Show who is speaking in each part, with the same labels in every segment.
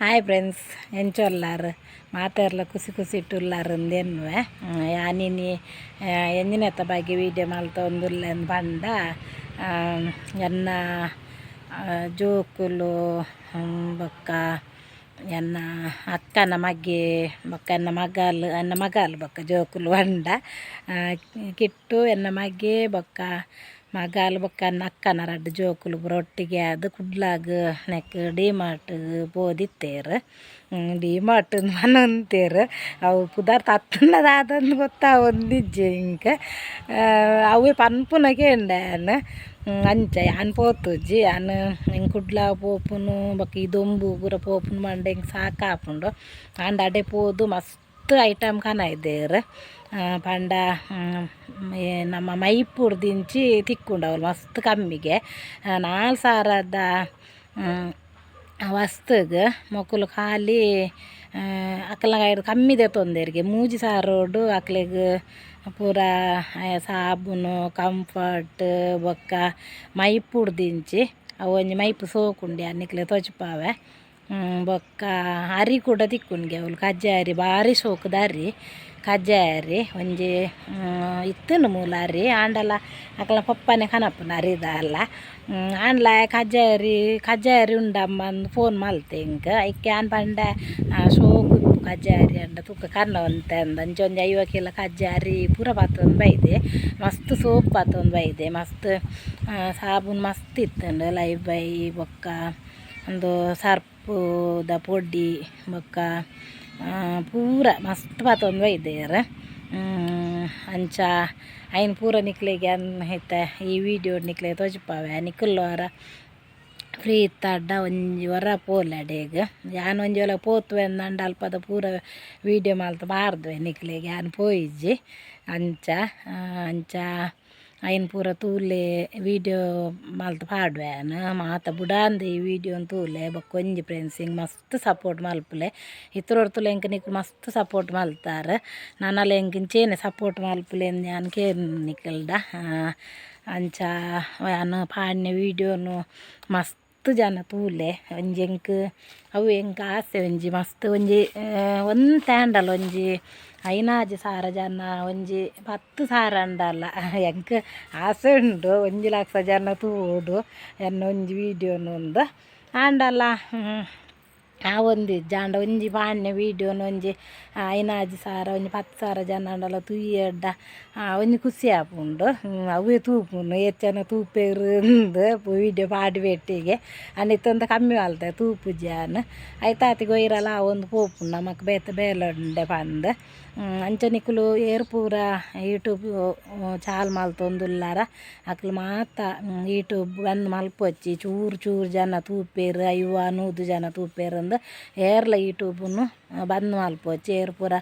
Speaker 1: Hi friends, ಎಂಚೊಲ್ಲಾರು ಮಾತೆರ್ಲ ಖುಷಿ ಖುಷಿ ಇಟ್ಟುಲ್ಲಾರು ಅಂದೆನ್ನುವೆ. ಯಾನಿನಿ ಎಂಜಿನೆತ್ತ ಬಗ್ಗೆ ವೀಡಿಯೋ ಮಲ್ತೊಂದುಲ್ಲೆಂದ್ ಪಂಡ ಎನ್ನ ಜೋಕುಲು ಬೊಕ್ಕ ಎನ್ನ ಅಕ್ಕನ ಮಗೆ ಬೊಕ್ಕ ಎನ್ನ ಮಗಲ್ ಎನ್ನ ಮಗಲ್ ಬೊಕ್ಕ ಜೋಕುಲು ಪಂಡ ಕಿಟ್ಟು ಎನ್ನ ಮಗೆ ಬೊಕ್ಕ ಮಗಲ್ ಬೊಕ್ಕ ಎನ್ನ ಅಕ್ಕನ ರಡ್ಡ್ ಜೋಕುಲು ಪೂರ ಒಟ್ಟಿಗೆ ಆದ್ ಕುಡ್ಲಾಗ್ ನೆಕ್ ಡಿ ಮಾರ್ಟ್ ಪೋದಿತ್ತೆರ್. ಡಿ ಮಾರ್ಟ್ ಪನೊಂತೆರ್ ಅವು ಪುದರ್ ತತ್ತುಂಡ ದಾದಂದ್ ಗೊತ್ತಾವೊಂದಿಜ್ಜಿ ಎಂಕ್. ಅವ್ವೆ ಪನ್ಪುನ ಕೇಂಡೆ ಯಾನ್. ಅಂಚ ಯಾನ್ ಪೋತುಜಿ. ಯಾನ್ ಎಂಕ್ ಕುಡ್ಲ ಪೋಪುನು ಬೊಕ್ಕ ಈ ದೊಂಬು ಪೂರ ಪೋಪುನು ಪಂಡ ಎಂಕ್ ಸಾಕಾಪುಂಡು. ಆಂಡ ಅಡೆ ಪೋದು ಮಸ್ತ್ ಐಟಮ್ ಕನೈದೆರ್. ಪಂಡ ನಮ್ಮ ಮೈಪುರ್ದಿಂಚಿ ತಿಕ್ಕುಂಡು ಅವ್ಲು ಮಸ್ತ್ ಕಮ್ಮಿಗೆ. 4000ದ ವಸ್ತುಗ್ ಮೊಕುಲು ಖಾಲಿ ಅಕಲ್ನ ಕೈಡ್ ಕಮ್ಮಿ ದೆತೊಂದೆರ್ಗೆ. 3000 ಅಕ್ಲೆಗ್ ಪೂರ ಸಾಬೂನು ಕಂಫರ್ಟ್ ಬೊಕ್ಕ ಮೈಪುಡ್ದಿಂಚಿ ಅವು ಒಂಜಿ ಮೈಪು ಸೋಕುಂಡು ಯಾನ್ ನಿಕ್ಲೆ ತೋಜಿಪಾವೆ. ಬೊಕ್ಕ ಅರಿ ಕೂಡ ತಿಕ್ಕುಂಡ್ಗೆ ಅವ್ಲು ಕಜ್ಜಾಯ ಅರಿ ಬಾರಿ ಸೋಕುದ ಅರಿ ಕಜ್ಜಾಯ ಅರಿ ಒಂಜಿ ಇತ್ತುಂಡು ಮೂಲ ಅರಿ ಆಂಡಲ ಅಕಲ್ನ ಪಪ್ಪನೆ ಕನಪುನ ಅರಿ ದಾಲ. ಆಂಡಲ ಕಜ್ಜಾಯ ಅರಿ ಕಜ್ಜಾಯ ಅರಿ ಉಂಡಮ್ಮ ಅಂದ್ ಫೋನ್ ಮಲ್ತೆ ಎಂಕ್. ಐಕ್ ಯಾನ್ ಪಂಡೆ ಸೋಕು ಇಪ್ಪು ಕಜ್ಜಾಯ ಅರಿ ಅಂಡ ತೂಕ ಕನೊಂತೆ ಅಂದ್. ಅಂಚ ಒಂಜಿ 50 ಕಿಲೋ ಕಜ್ಜಾಯ ಅರಿ ಪೂರ ಪತೊಂದು ಬೈದೆ. ಮಸ್ತ್ ಸೋಪ್ ಪತೊಂದು ಬೈದೆ. ಮಸ್ತ್ ಸಾಬೂನು ಮಸ್ತ್ ಇತ್ತುಂಡು ಲೈಫ್ ಬೈ ಬೊಕ್ಕ ಉಂದು ಸರ್ಪುದ ಪೊಡಿ ಬೊಕ್ಕ ಪೂರ ಮಸ್ತ್ ಪತೊಂದು ಬೈದೆರ್. ಅಂಚ ಐನ್ ಪೂರ ನಿಕ್ಲೆಗ್ ಇತ್ತೆ ಈ ವಿಡಿಯೋ ನಿಕ್ಲೆಗ್ ತೋಜಿಪಾವೆ. ನಿಕುಲು ವರ ಫ್ರೀ ಇತ್ತಾಡ ಒಂಜಿ ವರ ಪೋಲೆ ಅಡೆಗ್. ಯಾನ್ ಒಂಜಿ ವೇಳೆ ಪೋತುವೆ ಅಂಡ ಅಲ್ಪದ ಪೂರ ವೀಡಿಯೋ ಮಲ್ತ್ ಪಾರ್ದುವೆ ನಿಕ್ಲೆಗ್. ಯಾನ್ ಪೋಯಿಜಿ. ಅಂಚ ಅಂಚ ಐನ್ ಪೂರ ತೂಲೆ ವೀಡಿಯೋ ಮಲ್ತ್ ಪಾಡುವೆ ಯಾನ್. ಮಾತ ಬುಡಾಂದೆ ಈ ವೀಡಿಯೋನ್ ತೂಲೆ. ಬೊಕ್ಕ ಒಂಜಿ ಫ್ರೆಂಡ್ಸ್ ಇಂಕ್ ಮಸ್ತ್ ಸಪೋರ್ಟ್ ಮಲ್ಪುಲೆ. ಇತ್ರೊರ್ತುಲು ಎಂಕ್ ನಿಕುಲು ಮಸ್ತ್ ಸಪೋರ್ಟ್ ಮಲ್ತಾರ್. ನನಲ ಎಂಕ್ ಇಂಚೇನೆ ಸಪೋರ್ಟ್ ಮಲ್ಪುಲೆ ಯಾನ್ ಕೇನ್ ನಿಕಲ್ಡ. ಅಂಚ ಯಾನ್ ಪಾಡ್ನೆ ವೀಡಿಯೋನು ಮಸ್ತ್ ಜನ ತೂಲೆ. ಒಂಜಿ ಎಂಕ್ ಅವು ಎಂಕ್ ಆಸೆ ಒಂಜಿ ಮಸ್ತ್ ಒಂಜಿ ಒಂತೆ ಆಂಡಲ ಒಂಜಿ 5000 ಜನ ಒಂಜಿ 10,000 ಅಂಡಲ ಎಂಕ್ ಆಸೆ ಉಂಡು 1 ಲಕ್ಷ ಜನ ತೂವೊಡು ಎನ್ನ ಒಂಜಿ ವೀಡಿಯೋನು ಉಂದು. ಆಂಡಲ ಆವೊಂದಿಜ್ಜಿ. ಆಂಡ ಒಂಜಿ ಪಾಡ್ನೆ ವೀಡಿಯೋನು ಒಂಜಿ 5000 ಒಂಜಿ 10,000 ಜನ ಆಂಡಲ ತೂಯೆರ್ಡ ಒಂಜಿ ಖುಷಿ ಆಪುಂಡು. ಅವ್ವೇ ತೂಪುನು ಏತ್ ಜನ ತೂಪೆರ್ ಅಂದ್ ವೀಡಿಯೋ ಪಾಡಿ ಬೆಟ್ಟಿಗೆ. ಆಂಡ ಇತ್ತೊಂದು ಕಮ್ಮಿ ಮಲ್ತೆ ತೂಪುಜಿ ಯಾನ್. ಐತಾತಿ ಒಯ್ರಲ ಆವೊಂದು ಪೋಪುಂಡು ನಮಕ್ ಬೇತೆ ಬೇಲೆ ಉಂಡೆ ಪಂದ್. ಅಂಚ ನಿಕುಲು ಏರ್ ಪೂರ ಯೂಟ್ಯೂಬ್ ಚಾಲು ಮಲ್ತೊಂದುಲ್ಲಾರ ಅಕ್ಲು ಮಾತ ಯೂಟ್ಯೂಬ್ ಬಂದ್ ಮಲ್ಪೊಚ್ಚಿ. ಚೂರು ಚೂರು ಜನ ತೂಪೆರ್ 50 100 ಜನ ತೂಪೆರ್ ಅಂದ್ ಏರ್ಲ ಯೂಟ್ಯೂಬ್ನು ಬಂದ್ ಮಲ್ಪೊಚ್ಚಿ. ಏರ್ ಪೂರ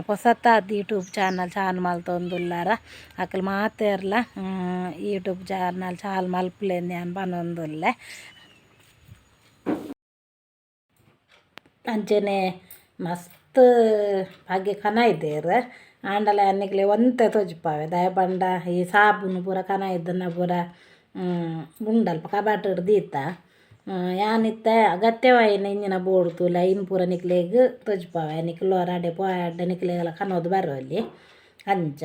Speaker 1: ಪೊಸತಾದ್ ಯೂಟ್ಯೂಬ್ ಚಾನಲ್ ಚಾಲು ಮಲ್ತೊಂದುಲ್ಲಾರ ಅಕ್ಲು ಮಾತೆರ್ಲ ಯೂಟ್ಯೂಬ್ ಚಾನಲ್ ಚಾಲು ಮಲ್ಪುಲೆಂದ್ ಯಾನ್ ಪನೊಂದುಲ್ಲೆ. ಅಂಚನೆ ಮಸ್ತ್ ಪಗೆ ಕನೈದೆರ್. ಆಂಡಲ ನಿಕ್ಲೆ ಒಂತೆ ತೋಜಿಪಾವೆ. ದಾಯೆ ಪಂಡ ಈ ಸಾಬೂನು ಪೂರ ಕನೈದನ ಪೂರ ಉಂಡಲ್ಪ ಕಬಾಟ್ ದೀತ. ಯಾನಿತ್ತೆ ಅಗತ್ಯವಾಯಿನ ಇಂಚಿನ ಬೋಡು ತೂಲೆ ಐನ್ ಪೂರ ನಿಕ್ಲೆಗ್ ತೋಜಿಪಾವೆ. ನಿಕುಲು ಅಡೆ ಪೋಯಡ ನಿಕ್ಲೆಗೆಲ ಕನೋದು ಬರೊಲಿ. ಅಂಚ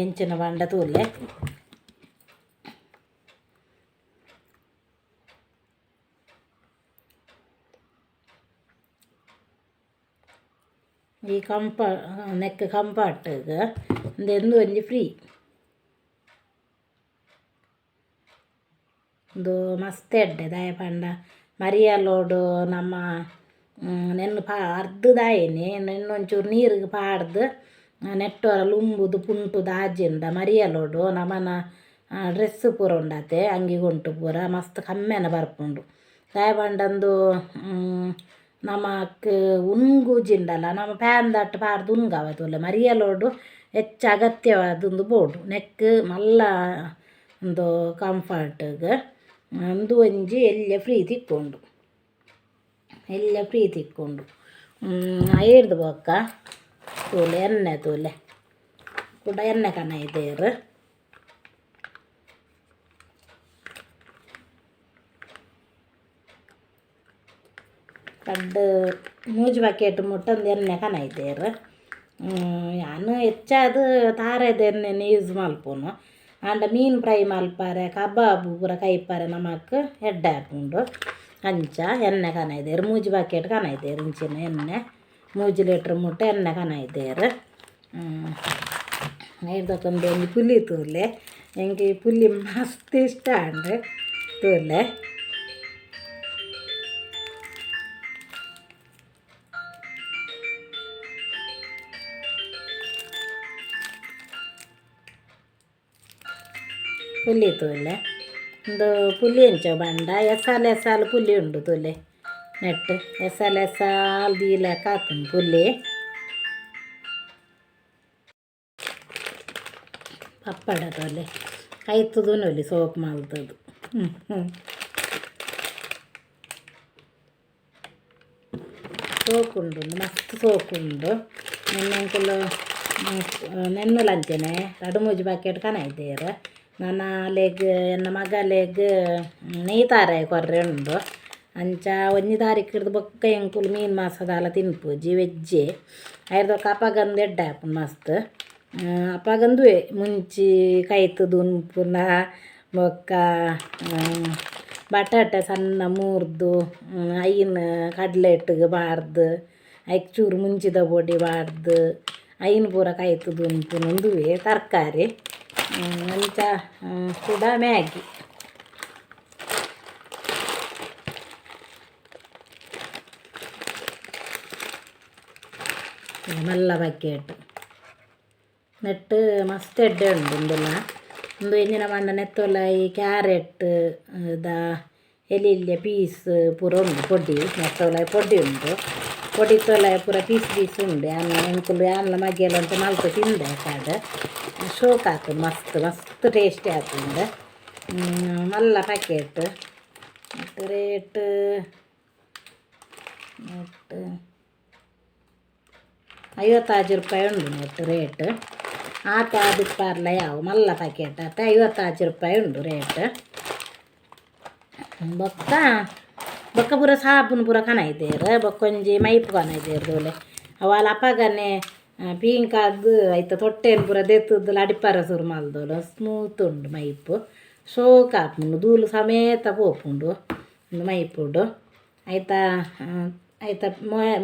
Speaker 1: ಎಂಚಿನ ಪಂಡ ತೂಲೆ. ಈ ಕಂಪ ನೆಕ್ ಕಂಫರ್ಟ್ಗ್ ಉಂದು ಒಂಜಿ ಫ್ರೀ. ಉಂದು ಮಸ್ತ್ ಎಡ್ಡೆ. ದಾಯೆ ಪಂಡ ಮರಿಯಲೋಡು ನಮ್ಮ ನೆನ್ನ್ ಅರ್ಧದಾಯಿನಿ ನೆನ್ನ್ ಒಂಚೂರು ನೀರಿಗೆ ಪಾಡ್ದ್ ನೆಟ್ಟೊರ ಲುಂಬುದು ಪುಂಟುದು ಆಜಿಂಡ ಮರಿಯಲೋಡು ನಮನ ಡ್ರೆಸ್ ಪೂರ ಉಂಡತೆ ಅಂಗಿ ಗೊಂಟು ಪೂರ ಮಸ್ತ್ ಕಮ್ಮೆನ ಬರ್ಪುಂಡು. ದಾಯೆ ಪಂಡ ಉಂದು ನಮಕ್ ಉಂಗುಜಿಂಡಲ ನಮ ಫ್ಯಾನ್ ದಟ್ಟ್ ಪಾಡ್ದ್ ಉಂಗಾವ ತೂಲೆ. ಮರಿಯಲೋಡು ಹೆಚ್ಚ ಅಗತ್ಯವಾದ್ ಉಂದು ಬೋಡು. ನೆಕ್ಕ್ ಮಲ್ಲ ಉಂದು ಕಂಫರ್ಟ್ಗ್ ಉಂದು ಒಂಜಿ ಎಲ್ಯ ಫ್ರೀ ತಿಕ್ಕುಂಡು. ಎಲ್ಯ ಫ್ರೀ ತಿಕ್ಕುಂಡು. ಐಡ್ದ್ ಬೊಕ್ಕ ತೂಲೆ ಎಣ್ಣೆ ತೂಲೆ ಕುಡ ಎಣ್ಣೆ ಕನೈದೆರ್. ರಡ್ಡ್ ಮೂಜಿ ಬಕೆಟ್ ಮುಟ್ಟ ಉಂದು ಎಣ್ಣೆ ಕನೈದೆರ್. ಯಾನ್ ಹೆಚ್ಚಾದ್ ತಾರೆದ ಎಣ್ಣೆನೆ ಯೂಸ್ ಮಲ್ಪುನು. ಆಂಡ ಮೀನ್ ಫ್ರೈ ಮಲ್ಪರೆ ಕಬಾಬ್ ಪೂರ ಕೈಪರೆ ನಮಕ್ ಎಡ್ಡೆ ಆಪುಂಡು. ಅಂಚ ಎಣ್ಣೆ ಕನೈದೆರ್ ಮೂಜಿ ಬಕೆಟ್ ಕನೈದೆರ್ ಇಂಚಿನ ಎಣ್ಣೆ 3 ಲೀಟ್ರ್ ಮುಟ್ಟ ಎಣ್ಣೆ ಕನೈದೆರ್. ಐರ್ದೊಕ ಒಂಜಿ ಪುಲಿ ತೂಲೆ. ಎಂಕ್ ಈ ಪುಲಿ ಮಸ್ತ್ ಇಷ್ಟ ಆಂಡ್ ತೂಲೆ. ಪುಲಿ ತೂಲೆ ಉಂದು ಪುಲಿ ಎಂಚ ಪಂಡ ಎಸಾಲ್ ಎಸಾಲ್ ಪುಲಿ ಉಂಡು ತೂಲೆ ನೆಟ್ ಎಸಾಲ್ ಎಸಾಲ್ ದೀಲೆಕ ಆತುಂಡು ಪುಲಿ. ಪಪ್ಪಡ ತೂಲೆ ಕೈತುದುನೊಲಿ ಸೋಕು ಮಲ್ತುದು. ಸೋಕುಂಡು ಮಸ್ತ್ ಸೋಕುಂಡು. ನೆನ್ನೆಂಕುಲು ನೆನ್ನುಲ ಅಂಚೆನೆ ರಡ್ಡ್ ಮೂಜಿ ಬಕೆಟ್ ಕನೈದೆರ್. ನನ ಅಲೆಗ್ ಎನ್ನ ಮಗಲೆಗ್ ನೆಯ್ತಾರೆ ಕೊರ್ರೆ ಉಂಡು. ಅಂಚ ಒಂಜಿ ತಾರೀಕಿಡ್ದ್ ಬೊಕ್ಕ ಎಂಕುಲು ಮೀನು ಮಾಸ ದಾಲ ತಿನ್ಪುಜಿ ವೆಜ್ಜೆ. ಐರ್ದೊಕ ಅಪಗಂದು ಎಡ್ಡೆ ಆಪುಂಡು ಮಸ್ತ್. ಅಪಗಂದುವೆ ಮುಂಚಿ ಕೈತುದು ಉನ್ಪುನ ಬೊಕ್ಕ ಬಟಾಟೆ ಸಣ್ಣ ಮೂರ್ದು ಐನ್ ಕಡ್ಲೆಟ್ಟಿಗೆ ಪಾಡ್ದ್ ಐಕ್ ಚೂರು ಮುಂಚಿದ ಪೊಡಿ ಪಾಡ್ದ್ ಐನ್ ಪೂರ ಕೈತುದು ಉನ್ಪುನ ಉಂದುವೇ ತರಕಾರಿ. ಅಂಚ ಕುಡ ಮ್ಯಾಗಿ. ಮಲ್ಲ ಬಕೆಟ್ ನೆಟ್ ಮಸ್ತ್ ಎಡ್ಡೆ ಉಂಡು ಉಂದುಲ. ಉಂದು ಎಂಚಿನ ಪಂಡ ನೆತ್ತೊಲ ಈ ಕ್ಯಾರೆಟ್ ದ ಎಲ್ಯ ಎಲ್ಯ ಪೀಸ್ ಪೂರ ಉಂಡು ಪೊಡಿ ನೆತ್ತೊಲ ಪೊಡಿ ಉಂಡು. ಪೊಡಿತೊಲ ಪೂರ ಪೀಸ್ ಪೀಸ್ ಉಂಡು. ಯಾನ್ ಎಂಕುಲು ಯಾನ್ಲ ಮಗ್ಗೆಲ ಒಂತೆ ಮಲ್ತ್ ತಿಂದೆ ಕಾಡ್ ಶೋಕ್ ಆತುಂಡು ಮಸ್ತ್ ಮಸ್ತ್ ಟೇಸ್ಟಿ ಆತುಂಡು. ಮಲ್ಲ ಪ್ಯಾಕೆಟ್ ರೇಟ್ ನೆಟ್ 56 ರೂಪಾಯಿ ಉಂಡು ನೆಟ್ ರೇಟ್. ಆತ ಆದಿಪ್ಪಾರ್ಲ ಯಾವು ಮಲ್ಲ ಪ್ಯಾಕೆಟ್ ಆತ 56 ರೂಪಾಯಿ ಉಂಡು ರೇಟ್. ಬೊಕ್ಕ ಬೊಕ್ಕ ಪೂರ ಸಾಬೂನು ಪೂರ ಕನೈದೆರ್. ಬೊಕ್ಕ ಒಂಜಿ ಮೈಪು ಕನೈದೆರ್ ತೂಲೆ. ಅವು ಅಪಗನೆ ಪೀಂಕಾದ್ ಐತ ತೊಟ್ಟೆನ್ ಪೂರ ದೆತ್ತುದು ಅಡಿಪಾರ ಸುರು ಮಲ್ದೊಲು ಸ್ಮೂತ್ ಉಂಡು ಮೈಪು. ಶೋಕ್ ಆಪುಂಡು ಧೂಳು ಸಮೇತ ಪೋಪುಂಡು ಉಂದು ಮೈಪುಡು. ಐತ ಐತ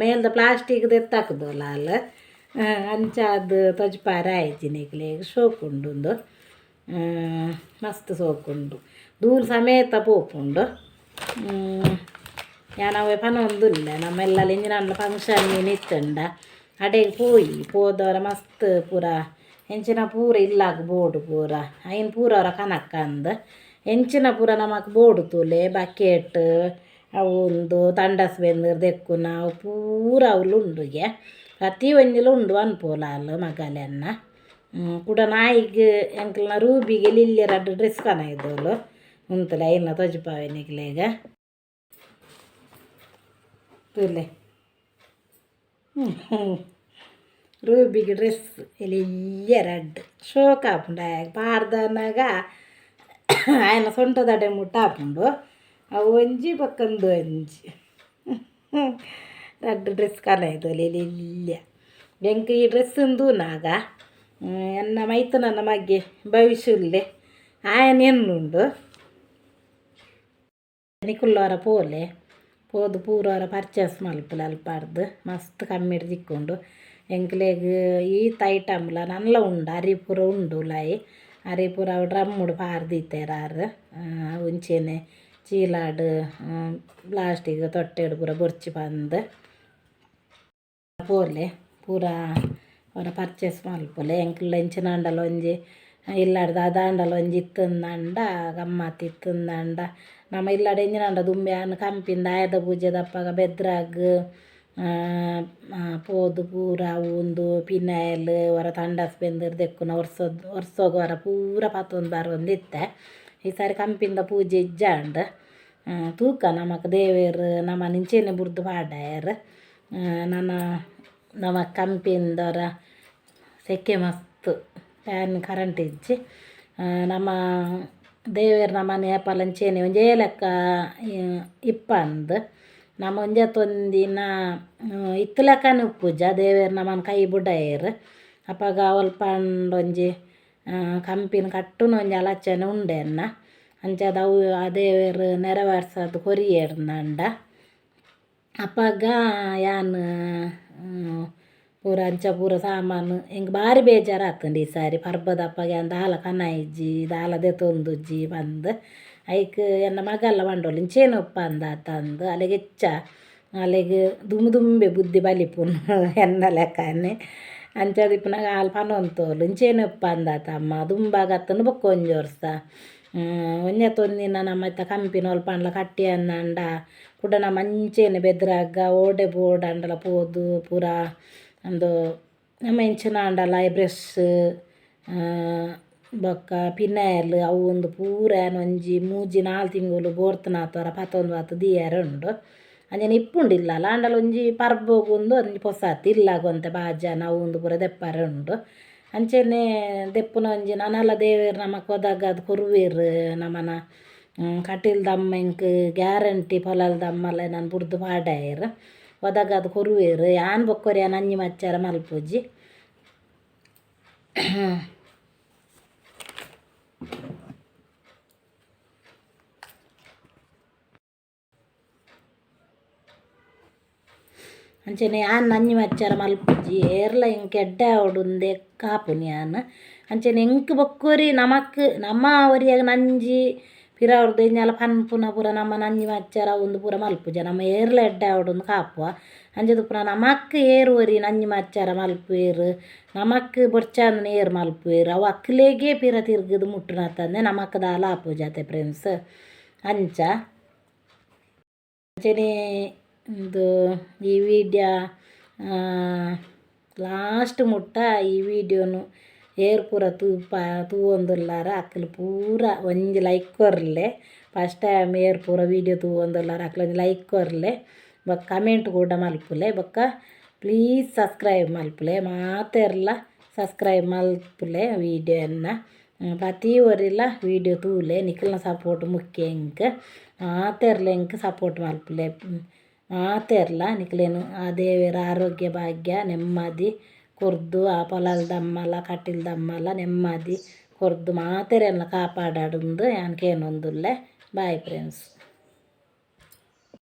Speaker 1: ಮೇಲ್ದ ಪ್ಲಾಸ್ಟಿಕ್ ದೆತ್ತಾಕುದೊಲ ಅಲ್ ಅಂಚಾದ್ ತೊಜ್ಪಾರ ಆಯ್ಜಿ ನಿಕ್ಲೆಗ್. ಶೋಕ್ ಉಂಡು ಉಂದು ಮಸ್ತ್ ಸೋಕುಂಡು ಧೂಳು ಸಮೇತ ಪೋಪುಂಡು. ಯಾನ್ ಅವ್ವೆ ಪನೊಂದುಲ್ಲೆ ನಮ್ಮೆಲ್ಲಲ್ ಎಂಚಿನ ಫಂಕ್ಷನ್ ಇತ್ತುಂಡ ಅಡೆಗ್ ಪೋಯಿ ಪೋದವರ ಮಸ್ತ್ ಪೂರ ಎಂಚಿನ ಪೂರ ಇಲ್ಲಾಗ್ ಬೋಡು ಪೂರ ಐನ್ ಪೂರ ಅವರ ಕನಕ್ಕಂದ್ ಎಂಚಿನ ಪೂರ ನಮಕ್ ಬೋಡು ತೂಲೆ ಬಕೆಟ್ ಅವು ಉಂದು ತಂಡಸ್ ಬೆಂದಿರ್ ದೆಕ್ಕುನ ಅವು ಪೂರ ಅವ್ಲು ಉಂಡುಗೆ ಪ್ರತಿ ಒಂಜಿಲ ಉಂಡು ಅನ್ಪೋಲ ಅಲ್ ಮಗಲೆನ್ನ. ಕುಡ ನಾಯಿಗ್ ಎಂಕಲ್ನ ರೂಬಿಗೆ ಲಿಲ್ಯ ರಡ್ಡ್ ಡ್ರೆಸ್ ಕನೈದೋಲು ಉಂತುಲೆ ಐನ ತೊಜ್ಪಾವೆ ನಿಕ್ಲೆಗ್. ತೂಲೆ ರೂಬಿಗೆ ಡ್ರೆಸ್ ಎಲ್ಯ ರಡ್ಡ್ ಶೋಕ್ ಆಪುಂಡು ಆಯಗ್ ಪಾಡ್ದನಗ ಆಯನ ಸೊಂಟದಡೆ ಮುಟ್ಟ ಆಪುಂಡು. ಅವು ಒಂಜಿ ಬೊಕ್ಕ ಉಂದು ಒಂಜಿ ರಡ್ಡ್ ಡ್ರೆಸ್ ಕನೈದೋಲು ಎಲ್ಯ. ಎಂಕ್ ಈ ಡ್ರೆಸ್ ತೂನಾಗ ಎನ್ನ ಮೈತುನನ ಮಗೆ ಭವಿಷ್ಯ ಉಲ್ಲೆ ಆಯನ ಎನ್ನುಂಡು. ನಿಕುಲ್ಲವರ ಪೋಲೆ ಪೋದು ಪೂರವರ ಪರ್ಚೇಸ್ ಮಲ್ಪುಲೆ ಅಲ್ಪಾರ್ದ್ ಮಸ್ತ್ ಕಮ್ಮಿಡ್ ತಿಕ್ಕುಂಡು. ಎಂಕ್ಲೆಗ್ ಈತ್ ಐಟಮ್ಲ ನನ್ಲ ಉಂಡು ಅರಿ ಪೂರ ಉಂಡು ಉಲಾಯಿ ಅರಿ ಪೂರ ಅವು ಡ್ರಮ್ಮುಡು ಪಾರ್ದೀತೆರ್ ಆರ್. ಒಂಚೆನೆ ಚೀಲಾಡ್ ಪ್ಲಾಸ್ಟಿಕ್ ತೊಟ್ಟೆಡ್ ಪೂರ ಬೊರ್ಚಿ ಪಂದ್ ಪೋಲೆ ಪೂರ ಪೂರ ಪರ್ಚೇಸ್ ಮಲ್ಪುಲೆ. ಎಂಕುಲು ಎಂಚಿನ ಆಂಡಲ ಒಂಜಿ ಇಲ್ಲಡ್ ದಾದಾಂಡಲ ಒಂಜಿ ಇತ್ತುಂದಾಂಡ ಗಮ್ಮತ್ ಇತ್ತುಂದಾಂಡ ನಮ ಇಲ್ಲಡ್ ಎಂಚಿನಾಂಡ ದುಂಬು ಯಾನ್ ಕಂಪಿಂದ ಆಯುಧ ಪೂಜೆದಪಗ ಬೆದ್ರಾಗ್ ಪೋದು ಪೂರ ಉಂದು ಪಿನಾಯ್ಲ್ ಒರ ತಂಡಸ್ ಬೆಂದಿರ್ ದೆಕ್ಕುನ ವರ್ಸೊಗ್ ವರ್ಸೊಗ್ ಒರ ಪೂರ ಪತ್ತೊಂದು ಬರೊಂದಿತ್ತೆ. ಈ ಸಾರಿ ಕಂಪಿಂದ ಪೂಜೆ ಇಜ್ಜಾಂಡ್. ತೂಕ ನಮಕ್ ದೇವೆರ್ ನಮನ್ ಇಂಚೆನೆ ಬುಡ್ದು ಪಾಡಯೆರ್. ನನ ನಮ ಕಂಪಿಂದೊರ ಸೆಕೆ ಮಸ್ತ್ ಫ್ಯಾನ್ ಕರೆಂಟ್ ಇಜ್ಜಿ. ನಮ ದೇವೆರ್ ನಮನ್ ಏಪಲ ಇಂಚೆನೆ ಒಂಜೇ ಲೆಕ್ಕ ಇಪ್ಪಂದ್ ನಮ ಒಂಜತ್ ಒಂದಿನ ಇತ್ತಲಕನೆ ಉಪ್ಪುಜ ದೇವೆರ್ ನಮನ್ ಕೈ ಬುಡಯೆರ್ ಅಪಗ ಅಲ್ಪ ಒಂಜಿ ಕಂಪಿನ ಕಟ್ಟುನ ಒಂಜಿ ಆಲೋಚನೆ ಉಂಡೆ ಎನ್ನ ಅಂಚಾದ್ ಅವು ಆ ದೇವೆರ್ ನೆರವೇರ್ಸದ್ ಕೊರಿಯೆರ್ಂಡ ಅಪಗ ಯಾನ್ ಪೂರ ಅಂಚ ಪೂರ ಸಾಮಾನು ಎಂಕ್ ಬಾರಿ ಬೇಜಾರಾತುಂಡು ಈ ಸಾರಿ ಪರ್ಬದ ಅಪ್ಪಗ ಯಾನ್ ದಾಲ ಕನಾಯಿಜಿ ದಾಲ ದೆತೊಂದುಜ್ಜಿ ಪಂದ್ ಐಕ್ ಎನ್ನ ಮಗಲ್ಲ ಪಂಡೊಲು ಇಂಚೇನೆ ಉಪ್ಪಂದಾತಂದು ಅಲೆಗ್ ಹೆಚ್ಚ ಅಲೆಗ್ ದುಂಬು ದುಂಬೆ ಬುದ್ಧಿ ಬಲಿಪುನು ಎನ್ನ ಲೆಕ್ಕನೆ ಅಂಚಾದ್ ಇಪ್ಪುನಗ ಆಲ್ ಪನೊಂತೋಲು ಇಂಚೇನೆ ಉಪ್ಪಂದಾತಮ್ಮ ದುಂಬಾಗತ್ತಂಡು ಬೊಕ್ಕ ಒಂಜಿ ವರ್ಷ ಒಂಜತ್ ಒಂದಿನ ನಮ್ಮ ಇತ್ತ ಕಂಪಿನ ಒಲ್ಪ ಕಟ್ಟಿ ಅಂದಂಡ ಕುಡ ನಮ ಅಂಚೆನೆ ಬೆದ್ರಾಗ ಓಡೆ ಬೋಡಾಂಡಲ ಪೋದು ಪೂರ ಉಂದು ನಮ್ಮ ಎಂಚಿನ ಆಂಡಲ ಬ್ರಷ್ ಬೊಕ್ಕ ಪಿನಾಯ್ಲ್ ಅವು ಉಂದು ಪೂರ ಯಾನ್ ಒಂಜಿ ಮೂಜಿ ನಾಲ್ ತಿಂಗೊಲು ಬೋರ್ತನಾತೊರ ಪತ್ತೊಂದು ಬಾತ್ ದೀಯರೆ ಉಂಡು ಅಂಚನೆ ಇಪ್ಪುಂಡು ಇಲ್ಲಲ ಆಂಡಲ ಒಂಜಿ ಪರ್ಬೊಗು ಉಂದು ಒಂಜಿ ಪೊಸತ್ ಇಲ್ಲಾಗ ಒಂತೆ ಬಾಜನ ಅವು ಉಂದು ಪೂರ ದೆಪ್ಪರೆ ಉಂಡು ಅಂಚೆನೆ ದೆಪ್ಪುನ ಒಂಜಿ ನನಲ ದೇವೆರ್ ನಮಕ್ ಒದಗಾದ್ ಕೊರುವೆರ್ ನಮನ ಕಟೀಲ್ದಮ್ಮ ಎಂಕ್ ಗ್ಯಾರಂಟಿ ಪೊಲಲ್ದಮ್ಮಲ ಎನನ್ ಬುಡ್ದು ಪಾಡಯೆರ್ ಒದಗಾದ್ ಕೊರುವೆರ್ ಯಾನ್ ಬೊಕ್ಕೊರಿ ಯಾನ್ ಅಂಜಿ ಮಚ್ಚಾರ ಮಲ್ಪುಜಿ. ಅಂಚೆನೆ ಯಾನ್ ನಂಜಿ ಮಚ್ಚಾರ ಮಲ್ಪುಜಿ ಏರ್ಲ ಎಂಕ್ ಎಡ್ಡೆ ಆವೊಡು ಉಂದೇ ಕಾಪುನಿ ಯಾನ್ ಅಂಚೆನೆ ಎಂಕ್ ಬೊಕ್ಕೊರಿ ನಮಕ್ ನಮ ಒರಿಯಗ್ ನಂಜಿ ಪಿರವುರ್ದು ಎಂಜಾಲ ಪನ್ಪುನ ಪೂರ ನಮ ನಂಜಿ ಮಚ್ಚಾರ ಉಂದು ಪೂರ ಮಲ್ಪುಜ ನಮ ಏರ್ಲ ಎಡ್ಡೆ ಆವೊಡು ಕಾಪುವ ಅಂಚ ನಮಕ್ ಏರ್ ಒರಿ ನಂಜಿ ಮಚ್ಚಾರ ಮಲ್ಪುವೆರ್ ನಮಕ್ ಬೊಡ್ಚಾಂದಿನ ಏರ್ ಮಲ್ಪುವೆರ್ ಅವು ಅಕ್ಲೆಗೇ ಪಿರ ತಿರ್ಗುದು ಮುಟ್ಟುನತ್ತಂದೆ ನಮಕ್ ದಾಲ ಆಪುಜತೆ ಫ್ರೆಂಡ್ಸ್ ಅಂಚ ಅಂಚೆನೆ ಉಂದು ಈ ವಿಡಿಯೋ ಲಾಸ್ಟ್ ಮುಟ್ಟ ಈ ವಿಡಿಯೋನು ಏರ್ ಪೂರ ತೂಪ ತೂವೊಂದುಲ್ಲಾರ ಅಕ್ಲು ಪೂರ ಒಂಜಿ ಲೈಕ್ ಕೊರ್ಲೆ ಫಸ್ಟ್ ಟೈಮ್ ಏರ್ ಪೂರ ವೀಡಿಯೋ ತೂವೊಂದುಲ್ಲಾರ ಅಕ್ಲು ಒಂಜಿ ಲೈಕ್ ಕೊರ್ಲೆ ಬೊಕ್ಕ ಕಮೆಂಟ್ ಕೂಡ ಮಲ್ಪುಲೆ ಬೊಕ್ಕ ಪ್ಲೀಸ್ ಸಬ್ಸ್ಕ್ರೈಬ್ ಮಲ್ಪುಲೆ ಮಾತೆರ್ಲ ಸಬ್ಸ್ಕ್ರೈಬ್ ಮಲ್ಪುಲೆ ವೀಡಿಯೋನ ಪ್ರತಿ ಒರಿಲ ವೀಡಿಯೋ ತೂಲೆ ನಿಕಲ್ನ ಸಪೋರ್ಟ್ ಮುಖ್ಯ ಎಂಕ್ ಮಾತೆರ್ಲ ಎಂಕ್ ಸಪೋರ್ಟ್ ಮಲ್ಪುಲೆ ಮಾತೆರ್ಲ ನಿಕ್ಲೆನ್ ಆ ದೇವೆರ್ ಆರೋಗ್ಯ ಭಾಗ್ಯ ನೆಮ್ಮದಿ ಕೊರ್ದು ಆ ಪೊಲಲ್ದಮ್ಮಲ ಕಟೀಲ್ದಮ್ಮಲ ನೆಮ್ಮದಿ ಕೊರ್ದು ಮಾತೆರೆನ್ಲ ಕಾಪಾಡಡ್ ಇಂದ್ ಯಾನ್ ಕೇನೊಂದುಲ್ಲೆ ಬಾಯ್ ಫ್ರೆಂಡ್ಸ್.